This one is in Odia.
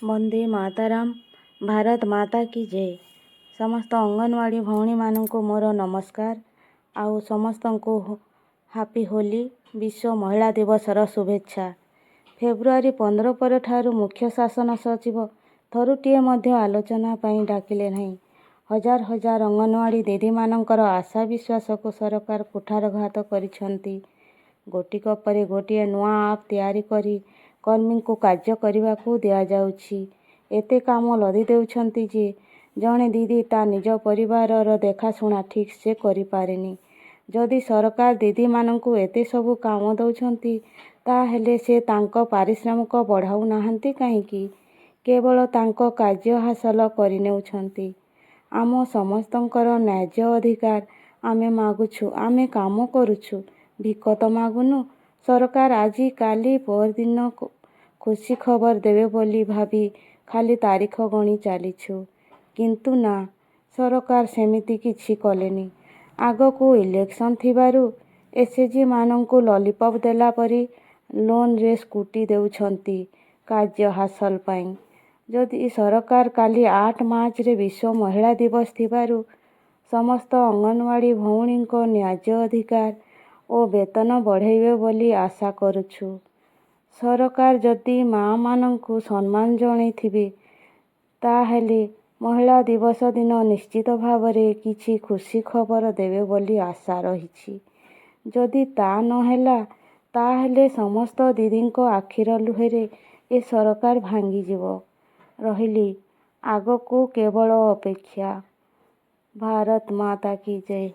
ବନ୍ଦେ ମାତରମ୍, ଭାରତ ମାତା କି ଜୟ। ସମସ୍ତ ଅଙ୍ଗନବାଡ଼ି ଭଉଣୀମାନଙ୍କୁ ମୋର ନମସ୍କାର ଆଉ ସମସ୍ତଙ୍କୁ ହାପି ହୋଲି, ବିଶ୍ୱ ମହିଳା ଦିବସର ଶୁଭେଚ୍ଛା। ଫେବୃଆରୀ 15 ପରଠାରୁ ମୁଖ୍ୟ ଶାସନ ସଚିବ ଥରୁଟିଏ ମଧ୍ୟ ଆଲୋଚନା ପାଇଁ ଡାକିଲେ ନାହିଁ। ହଜାର ହଜାର ଅଙ୍ଗନବାଡ଼ି ଦିଦିମାନଙ୍କର ଆଶା ବିଶ୍ୱାସକୁ ସରକାର କୁଠାରଘାତ କରିଛନ୍ତି। ଗୋଟିକ ପରେ ଗୋଟିଏ ନୂଆ ଆପ୍ ତିଆରି କରି କର୍ମୀଙ୍କୁ କାର୍ଯ୍ୟ କରିବାକୁ ଦିଆଯାଉଛି। ଏତେ କାମ ଲଦି ଦେଉଛନ୍ତି ଯେ ଜଣେ ଦିଦି ତା ନିଜ ପରିବାରର ଦେଖାଶୁଣା ଠିକ୍ସେ କରିପାରେନି। ଯଦି ସରକାର ଦିଦିମାନଙ୍କୁ ଏତେ ସବୁ କାମ ଦେଉଛନ୍ତି, ତା'ହେଲେ ସେ ତାଙ୍କ ପାରିଶ୍ରମିକ ବଢ଼ାଉନାହାନ୍ତି କାହିଁକି? କେବଳ ତାଙ୍କ କାର୍ଯ୍ୟ ହାସଲ କରିନେଉଛନ୍ତି। ଆମ ସମସ୍ତଙ୍କର ନ୍ୟାଯ୍ୟ ଅଧିକାର ଆମେ ମାଗୁଛୁ। ଆମେ କାମ କରୁଛୁ, ଭିକ ତ ମାଗୁନୁ। ସରକାର ଆଜି, କାଲି, ପଅରଦିନ ଖୁସି ଖବର ଦେବେ ବୋଲି ଭାବି ଖାଲି ତାରିଖ ଗଣି ଚାଲିଛୁ। କିନ୍ତୁ ନା, ସରକାର ସେମିତି କିଛି କଲେନି। ଆଗକୁ ଇଲେକ୍ସନ୍ ଥିବାରୁ ଏସ୍ଏଚ୍ଜିମାନଙ୍କୁ ଲଲିପପ୍ ଦେଲା ପରି ଲୋନ୍ରେ ସ୍କୁଟି ଦେଉଛନ୍ତି କାର୍ଯ୍ୟ ହାସଲ ପାଇଁ। ଯଦି ସରକାର କାଲି 8 ମାର୍ଚ୍ଚରେ ବିଶ୍ୱ ମହିଳା ଦିବସ ଥିବାରୁ ସମସ୍ତ ଅଙ୍ଗନବାଡ଼ି ଭଉଣୀଙ୍କ ନ୍ୟାଯ୍ୟ ଅଧିକାର ଓ ବେତନ ବଢ଼ାଇବେ ବୋଲି ଆଶା କରୁଛୁ। ସରକାର ଯଦି ମାଆମାନଙ୍କୁ ସମ୍ମାନ ଜଣାଇଥିବେ, ତା'ହେଲେ ମହିଳା ଦିବସ ଦିନ ନିଶ୍ଚିତ ଭାବରେ କିଛି ଖୁସି ଖବର ଦେବେ ବୋଲି ଆଶା ରହିଛି। ଯଦି ତା ନହେଲା, ତା'ହେଲେ ସମସ୍ତ ଦିଦିଙ୍କ ଆଖିର ଲୁହରେ ଏ ସରକାର ଭାଙ୍ଗିଯିବ। ରହିଲି, ଆଗକୁ କେବଳ ଅପେକ୍ଷା। ଭାରତ ମାତା କି ଜୟ।